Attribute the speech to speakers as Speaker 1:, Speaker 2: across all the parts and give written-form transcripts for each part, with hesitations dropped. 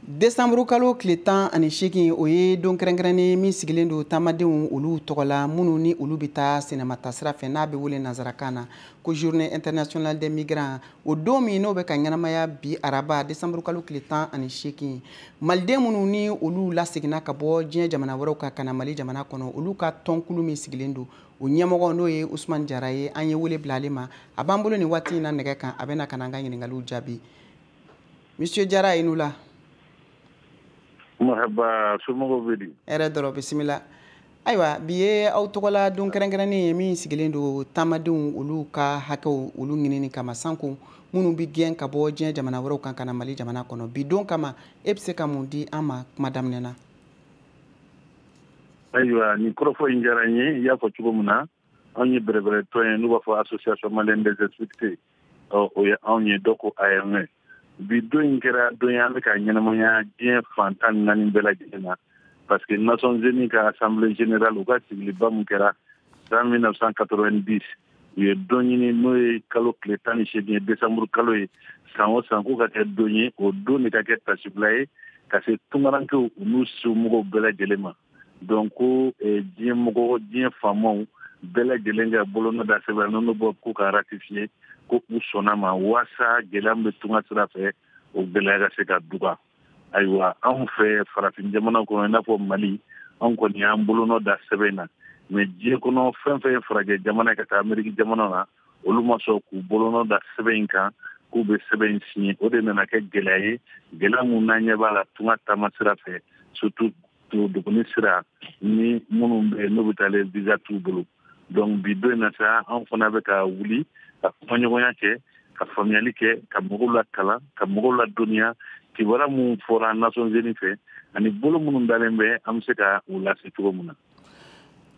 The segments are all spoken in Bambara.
Speaker 1: Desanburu kalo tile 18, o ye don kɛrɛnkɛrɛnnen min sigilen don taamadenw olu tɔgɔ la, minnu ni olu bɛ taa sennamata sira fɛ, n'a bɛ wele nanzarakan na ko Journée internationale des migrants. O don min n'o bɛ ka ɲɛnamaya bi araba, desanburu kalo tile 18, maliden minnu ni olu laseginna ka bɔ diɲɛ jamana wɛrɛw kan ka na Mali jamana kɔnɔ, olu ka tɔnkulu min sigilen don, o ɲɛmɔgɔ n'o ye Usumani Jara ye, an ye wele bila ale ma. A b'an bolo nin waati in na nɛgɛ kan, a bɛ na ka na an ka ɲininkaliw jaabi. Monsieur Jara, i ni wula.
Speaker 2: Marhaba, somɔgɔw bɛ di?
Speaker 1: Hɛrɛ dɔrɔn, bisimila. Ayiwa, bi ye aw tɔgɔla don kɛrɛnkɛrɛnnen ye min sigilen don taamadenw olu ka hakɛw olu ɲinini kama, sanko minnu bɛ gɛn ka bɔ diɲɛ jamana wɛrɛw kan ka na Mali jamana kɔnɔ. Bi don kama, e bɛ se ka mun di an ma kuma daminɛ na?
Speaker 2: Ayiwa, nin kɔrɔfɔ in diyara n ye. I y'a fɔ cogo min na, anw ye bɛrɛbɛrɛtɔn ye n'u b'a fɔ Association malienne des expulsés. Ɔ, o ye anw ye, dɔw ko AME. Bi don in kɛra don ye an bɛ ka ɲɛnamaya diɲɛ fan 14 bɛɛ lajɛlen na, parce que Nations Unies ka assemblée générale, u ka sigiliba mun kɛra san 1990, u ye don ɲini n'o ye kalo tile 18 ye, décembre kalo ye, san o san k'o ka kɛ don ye, o don de ka kɛ tasibila ye ka se tunkarankew u n'u somɔgɔw bɛɛ lajɛlen ma. Donc ko diɲɛ mɔgɔ, diɲɛ faamaw bɛɛ lajɛlen ka bolonɔ da sɛbɛn n'o bɔ k'u ka ratifier ko u sɔnna ma, waasa gɛlɛya min bɛ tunga sira fɛ, o gɛlɛya ka se ka duga. Ayiwa, anw fɛ farafin jamana kɔnɔ, i n'a fɔ Mali, anw kɔni y'an bolonɔ da sɛbɛn na, mais diɲɛ kɔnɔ fɛn fɛn ye farajɛ jamana ye ka taa Ameriki jamana na, olu ma sɔn k'u bolonɔ da sɛbɛn in kan k'u bɛ sɛbɛn in signer. O de nana kɛ gɛlɛya ye, gɛlɛya mun n'an ɲɛ b'a la tunga taama sira fɛ, surtout duguni sira ni minnu bɛ yen n'u bɛ taalen visa t'u bolo. Donc bi don in na sa, anw fana bɛ ka wuli ka kumaɲɔgɔnya kɛ, ka faamuyali kɛ, ka mɔgɔw lakalan, ka mɔgɔw ladɔnniya kibaruya mun fɔra Nations Unies fɛ ani bolo minnu dalen bɛ, an bɛ se ka u lase cogo min na.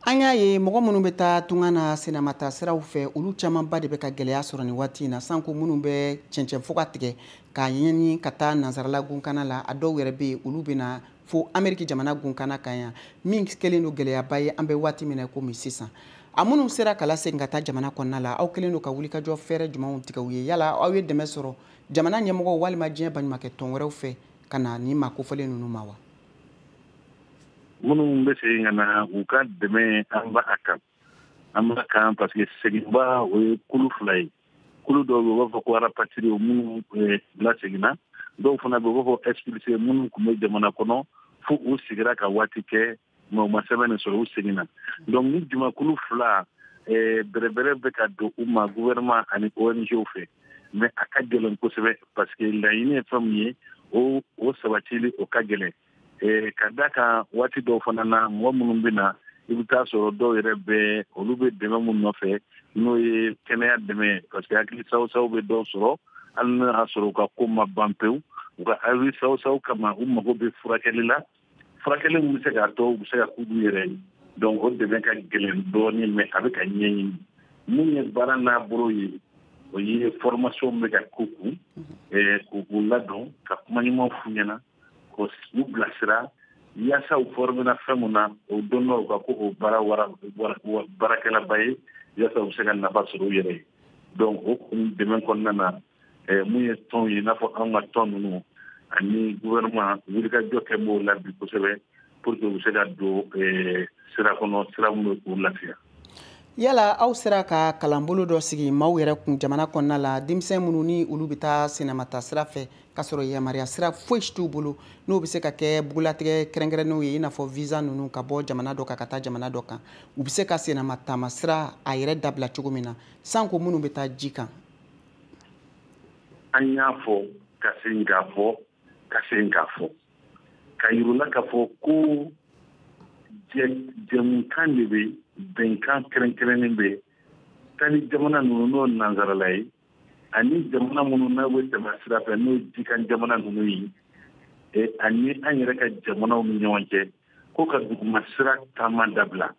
Speaker 1: An y'a ye mɔgɔ minnu bɛ taa tunga na sennamata siraw fɛ, olu camanba de bɛ ka gɛlɛya sɔrɔ nin waati in na, sanko minnu bɛ cɛncɛn fuga tigɛ k'a ɲini ka taa nansarala gunkana la. A dɔw yɛrɛ bɛ yen, olu bɛ na fo Ameriki jamana gunkana kan yan, min kɛlen don gɛlɛyaba ye an bɛ waati min na komi sisan. A minnu sera ka lasegin ka taa jamana kɔnɔna la, aw kɛlen don ka wulikajɔ fɛɛrɛ jumɛnw tigɛ u ye? Yala aw ye dɛmɛ sɔrɔ jamana ɲɛmɔgɔw walima diɲɛ baɲumankɛ tɔn wɛrɛw fɛ ka na nin maa kofɔlen ninnu ma wa?
Speaker 2: Minnu bɛ segin ka na, u ka dɛmɛ, an b'a kan, an b'a kan, parce que seginba o ye kulu fila ye. Kulu dɔw bɛ yen, u b'a fɔ ko rapatrié, minnu laseginna. Dɔw fana bɛ yen, u b'a fɔ expulsé, minnu tun bɛ jamana kɔnɔ fo u sigira ka waati kɛ, mais u ma sɛbɛn nin sɔrɔ, u seginna. Donc ni jumakulu fila, bɛrɛbɛrɛ bɛ ka don u ma gouvernement ani ONG fɛ, mais a ka gɛlɛn kosɛbɛ, parce que laɲini ye fɛn min ye, o sabatili o ka gɛlɛn, ka da kan waati dɔw fana na, mɔgɔ minnu bɛ na, i bɛ taa sɔrɔ dɔw yɛrɛ bɛ, olu bɛ dɛmɛ mun nɔfɛ, n'o ye kɛnɛya dɛmɛ, parce que hakili saw bɛ dɔw sɔrɔ, hali n'a y'a sɔrɔ u ka ko ma ban pewu, u ka hakili saw kama, u mago bɛ furakɛli la, furakɛli min bɛ se k'a to u bɛ se ka k'u yɛrɛ ye. Donc o dɛmɛ ka gɛlɛn dɔɔnin, mais a bɛ ka ɲɛɲini. Mun ye baara n'a bolo ye, o ye formation bɛ ka k'u kun, k'u ladon, ka kuma ɲuman f'u ɲɛna, k'u bilasira, yaasa u formera fɛn mun na, o don dɔ u ka ko o baara wara baarakɛlaba ye, yaasa u bɛ se ka nafa sɔrɔ u yɛrɛ ye. Donc o kun dɛmɛ kɔnɔna na, mun ye tɔn ye, i n'a fɔ anw ka tɔn ninnu ani gouvernement, wulikajɔ kɛ b'o la bi kosɛbɛ pour que u bɛ se ka don sira kɔnɔ, sira min bɛ k'u lafiya.
Speaker 1: Yala aw sera ka kalanbolo dɔ sigi maaw yɛrɛ kun jamana kɔnɔna la, denmisɛn minnu ni olu bɛ taa sennamata sira fɛ k'a sɔrɔ yamaruya sira foyi si t'u bolo, n'o bɛ se ka kɛ bugulatigɛ kɛrɛnkɛrɛnnenw ye, i n'a fɔ visa ninnu, ka bɔ jamana dɔ kan ka taa jamana dɔ kan, u bɛ se ka sennama taama sira a yɛrɛ dabila cogo min na, sanko minnu bɛ taa ji kan?
Speaker 2: An y'a fɔ ka segin k'a fɔ, ka segin k'a fɔ, ka yir'u la k'a fɔ ko jɛmukan de bɛ, bɛnkan kɛrɛnkɛrɛnnen bɛ tali jamana ninnu n'o nansarala ye ani jamana minnu n'a bɛ tɛmɛ sira fɛ, n'o ye jikan jamana ninnu ye, ani an yɛrɛ ka jamanaw ni ɲɔgɔn cɛ, ko ka duguma sira taama dabila.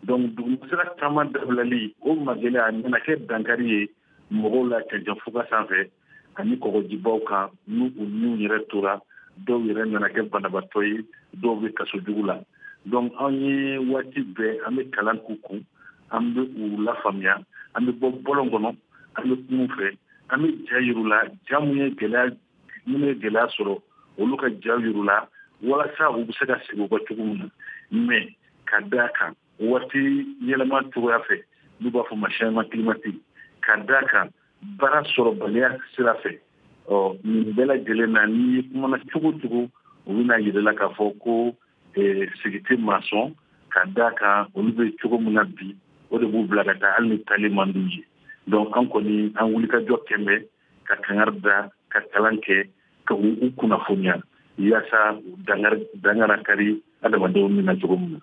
Speaker 2: Donc duguma sira taama dabilali, o magɛlɛya a nana kɛ dankari ye mɔgɔw la cɛncɛn fuga sanfɛ ani kɔgɔjibaw kan, n'u u niw yɛrɛ tora, dɔw yɛrɛ nana kɛ banabaatɔ ye, dɔw bɛ kaso jugu la. Donc an ye waati bɛɛ, an bɛ kalan k'u kun, an bɛ u lafaamuya, an bɛ bɔ bɔlɔn kɔnɔ, an bɛ kuma u fɛ, an bɛ ja yir'u la, ja mun ye gɛlɛya, minnu ye gɛlɛya sɔrɔ. Olu ka ja yir'u la walasa u bɛ se ka segin u kɔ cogo min na. Mais ka da kan waati yɛlɛma cogoya fɛ, n'u b'a fɔ ma changement climatique, ka da kan baara sɔrɔbaliya sira fɛ, ɔ nin bɛɛ lajɛlen na, n'i ye kumana cogo o cogo, u bɛna yir'i la k'a fɔ ko sigi tɛ maa sɔn, ka da kan olu bɛ cogo min na bi, o de b'u bila ka taa, hali ni taali man d'u ye. Donc an kɔni, an wulikajɔ kɛn bɛ ka kangari da, ka kalan kɛ, ka u kunnafoniya yaasa dangara kari adamadenw min na cogo min na.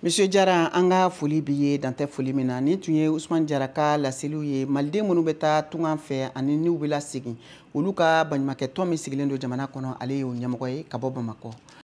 Speaker 1: Monsieur Jara, an ka foli b'i ye, dantɛ foli min na. Nin tun ye Usman Jara ka laseliw ye. Maliden minnu bɛ taa tungan fɛ ani n'u bɛ lasegin, olu ka baɲumankɛ tɔn min sigilen don jamana kɔnɔ, ale y'o ɲɛmɔgɔ ye ka bɔ Bamakɔ.